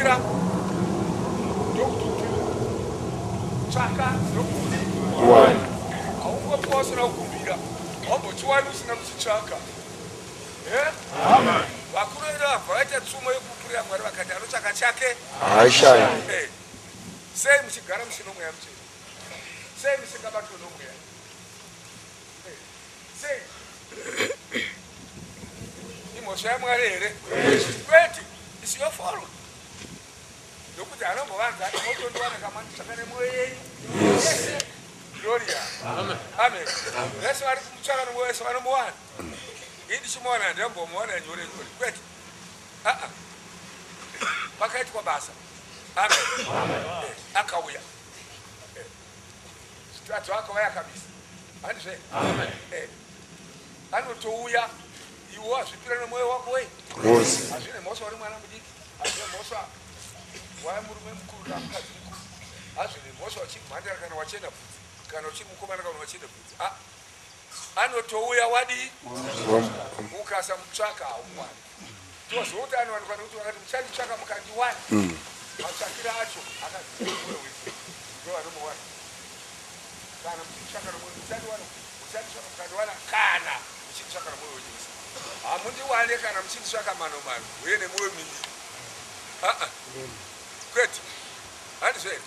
Kumbira ndokuti upiwe. Tsvaka ndokuti Uwane. Haungopiwa usina kukumbira, haumbochiwani usina kuchitsvaka. Eh? Vakuru vedu vabva vaita tsumo yekupupurira Mwari vakati anotsvaka chake Haashayi. Eh. Sei muchigara musino mweya mutsvene? Sei musingabatwe nomweya? Eh. Sei? Imhosva yaMwari here? Kwete. It's your fault. Nokuti anombovanza ati motondiwana kamanditsvaka nemwoyo yenyu. Yese. Gloria. Amen. Vese vari kumutsvaka nomwoyo wese vanomuwana. Ini ndichimuwana handambomuwana nyore nyore. Kwete. Aa. Pakaitwa basa. Amen. Akauya. Zvitadzo akauya akabisa. Handizve? Amen. Anotouya iwe wazvipira nomwoyo wako wei. Wose. Hazvine mhosva uri mwana mudiki, hazvine mhosva waya murume mukuru kana mukadzi mukuru, hazvine mhosva uchiri mhandara kana wachena bvudzi, kana uchiri mukomana kana wachena bvudzi. Ah, anotouya wadii? Ukasamutsvaka haumuwani. Toziva kuti anowanikwa nekuti vakati muchanditsvaka mukandiwana. Matsvakiro acho akaziva mwoyo wese ndo anomuwana. Kana muchitsvaka nomwoyo muchandiwana, muchanditsvaka mukandiwana kana muchinditsvaka nomwoyo wenyu wese. Hamundiwane kana muchinditsvaka mano mano uye nemwoyo miviri. Ah ah. Kwete. Handizvo here?